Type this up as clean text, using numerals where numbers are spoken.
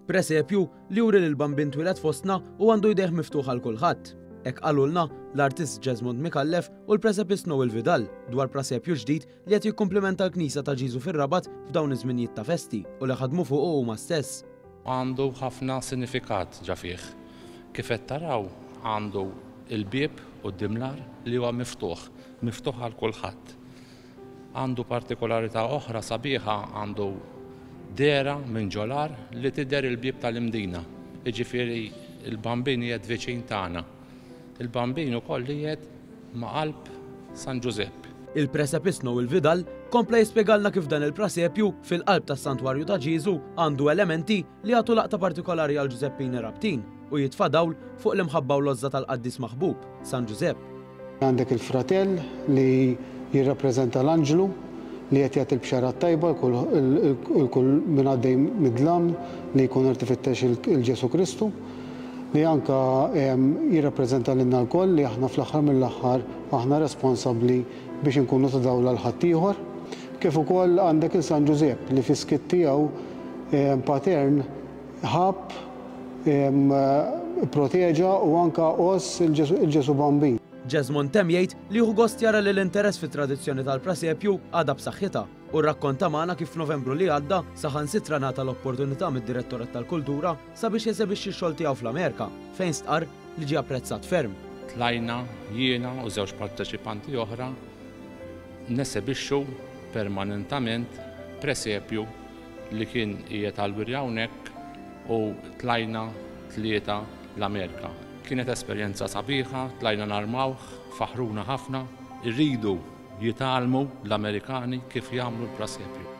Presepju li juri li l-Bambin twieled fostna u għandu jdejh miftuħ għal kulħadd. Hekk qalulna l-artist Jesmond Micallef u l-presepist Noel Vidal dwar prasepju ġdid li qed jikkumplimenta l-Knisja ta' Ġiżu fir-Rabat f'dawn iż-żminijiet ta' festi u li ħadmu fuqu huma stess. Għandu ħafna sinifikat ġa fih. Kif qed taraw għandu l-bieb quddiem l-għar li huwa miftuħ, miftuħ għal kulħadd. Għandu partikolarità oħra sabiħa, għandu dehra minn ġol-għar li tidher il-bieb tal-Imdina. Jiġifieri l-Bambin qiegħed viċin tagħna. Il-Bambin ukoll qiegħed ma' qalb San Ġużepp. Il-presepist Noel Vidal kompla jispjegalna kif dan il-prasepju fil-qalb tas-Santwarju ta' Ġieżu għandu elementi li jagħtu laqta partikolari għall-Ġużeppini Rabtin u jitfa' dawl fuq l-imħabba u l-għożża tal-qaddis maħbub, San Ġużepp. Għandek il-fratell li jirrappreżenta l-anġlu li qed jagħti l-bxara t-tajba 'l kull min għaddej mid-dlam li jkun qed ifittex 'il Ġesù Kristu, li anke jirrappreżenta lilna lkoll li aħna fl-aħħar mill-aħħar aħna responsabbli biex inkunu ta' dawl għal ħaddieħor. Kif ukoll għandek 'il San Ġużepp li fis-skiet tiegħu patern ħabb, ipproteġa u anke għożż 'il Ġesù Bambin. Jesmond temm jgħid li jieħu gost jara li l-interess fit-tradizzjoni tal-prasepju għadha b'saħħitha u rrakkonta magħna kif f'Novembru li għadda saħansitra ngħata l-opportunità mid-Direttorat tal-Kultura sabiex jesebixxi x-xogħol tiegħu fl-Amerika fejn stqarr li ġie apprezzat ferm. Tlajna jiena u żewġ parteċipanti oħra nesebixxu permanentament presepju li kien qiegħed għall-wirja hawnhekk u tlajna tlieta l-Amerika. Kienet esperjenza sabiħa, tlajna narmawh, faħħruna ħafna. Iridu jitgħallmu l-Amerikani kif jagħmlu l-prasepju.